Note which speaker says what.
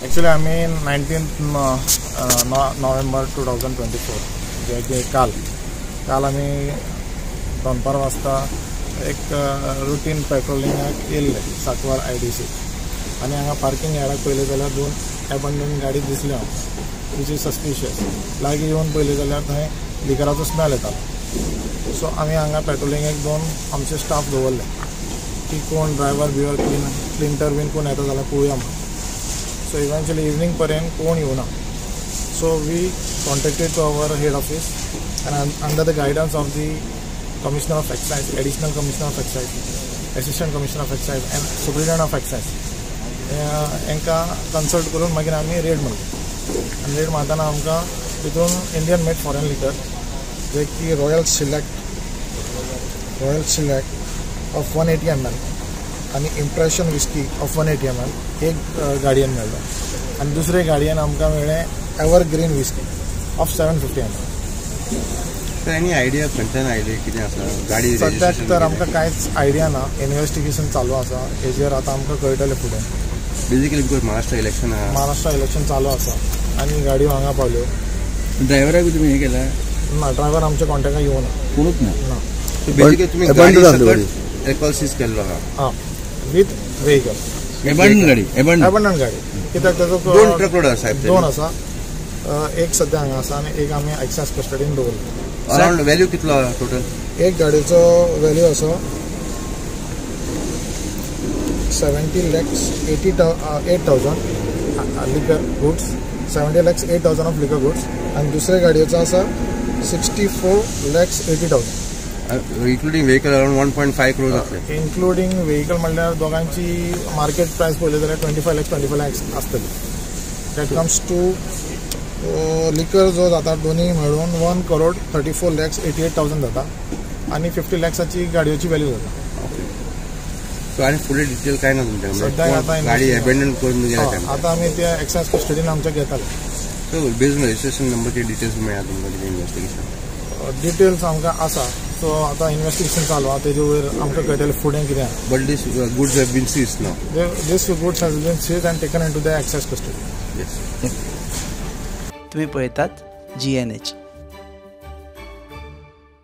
Speaker 1: Actually आमी 19 नोव्हेंबर 2024 जे की काल काल आमी दनपार वाजता एक रुटीन पेट्रोलिंगाक येयल्ले साकवार IDC आनी हांगा पार्किंग यार्डाक पळयलें जाल्यार दोन एबंडन गाडी दिसल्यो आमकां, which is suspicious. लागीं येवन पळयलें जाल्यार थंय लिकराचो स्मेल येतालो. सो आमी हांगा पेट्रोलिंगेक दोन आमचे स्टाफ दवरले की कोण ड्रायव्हर बिवर क्लिंटर बीन कोण येता जाल्यार पळोवया म्हणून. सो इवेंच्युअली इवनींग पर्यंत कोण येवना. So we contacted to our head office and under the guidance of the Commissioner of Excise, Additional Commissioner of Excise, Assistant Commissioner of Excise and Superintendent of Excise हांकां consult करून मागीर आमी red मारली. आनी red मारतना आमकां तितून Indian made foreign liquor जे की रॉयल सिलेक्ट ऑफ 180 ml आनी impression whisky of 180 ml एक गाडयेन मेळ्ळो आनी दुसरे गाडयेन आमकां मेळ्ळें Evergreen whisky of 750 ml.
Speaker 2: Any idea खंयच्यान आयले, कितें आसा गाडी?
Speaker 1: सद्याक तर आमकां कांयच आयडिया ना. इन्वेस्टिगेशन चालू आसा हेजेर, आतां आमकां कळटलें फुडें.
Speaker 2: बेसिकली because Maharashtra election आहा.
Speaker 1: महाराष्ट्र इलेक्शन चालू आसा आनी गाडयो हांगा पावल्यो.
Speaker 3: ड्रायव्हराक बी तुमी हें केलां?
Speaker 1: ना, ड्रायव्हर आमच्या कॉन्टेक्टाक येवना.
Speaker 3: कोणूच ना?
Speaker 1: ना.
Speaker 2: बेसिकली तुमी गाडी सकट अल्कोहोल सीज केल्लो आहा?
Speaker 1: आं, विथ व्हेकल.
Speaker 3: एबंडन गाडी, एबंडन.
Speaker 1: एबंडन गाडी कित्याक ताजो
Speaker 2: दोन ट्रक लोड आसा साहेब?
Speaker 1: दोन आसा. एक सद्या हांगा आसा आनी एक आमी एक्सायज कस्टडीन दवरला.
Speaker 2: अराउंड व्हॅल्यू कितलो आहा टोटल?
Speaker 1: एक गाडयेचो व्हॅल्यू आसा 70 lakhs 88,000 liquor goods, 70 lakhs 8,000 of liquor goods आनी दुसरे गाडयेचो आसा 64 lakhs 80,000.
Speaker 2: Including vehicle around 1.5 crore जातले.
Speaker 1: इन्क्लुडींग व्हेकल म्हणल्यार दोगांची मार्केट प्रायस पळयली जाल्यार 25 lakhs, 25 lakhs आसतली. That comes to liquor जो जाता दोन्ही मेळून 1 crore 34 lakhs 88,000 जाता आनी 50 लॅक्साची गाडयेची व्हॅल्यू जाता.
Speaker 2: सो आनी फुडें डिटेल काय ना तुमच्या?
Speaker 1: सद्याक आतां
Speaker 2: गाडी एबेंडन करून गेल्या?
Speaker 1: हय, आतां आमी ते एक्सायज कस्टडीन आमच्या घेताले.
Speaker 2: सो बेस्ड रजिस्ट्रेशन नंबरचे डिटेल्स मेळ्ळा तुमकां कितें इन्वेस्टिगेशन?
Speaker 1: डिटेल्स आमकां आसा. सो आतां इन्वेस्टिगेशन चालू आहा, तेजे वयर आमकां कळटलें फुडें कितें आहा.
Speaker 2: But this goods have been seized now?
Speaker 1: This goods has been seized and taken into the excise custody.
Speaker 2: Yes.
Speaker 4: तुम्ही पळयतात जीएनएच.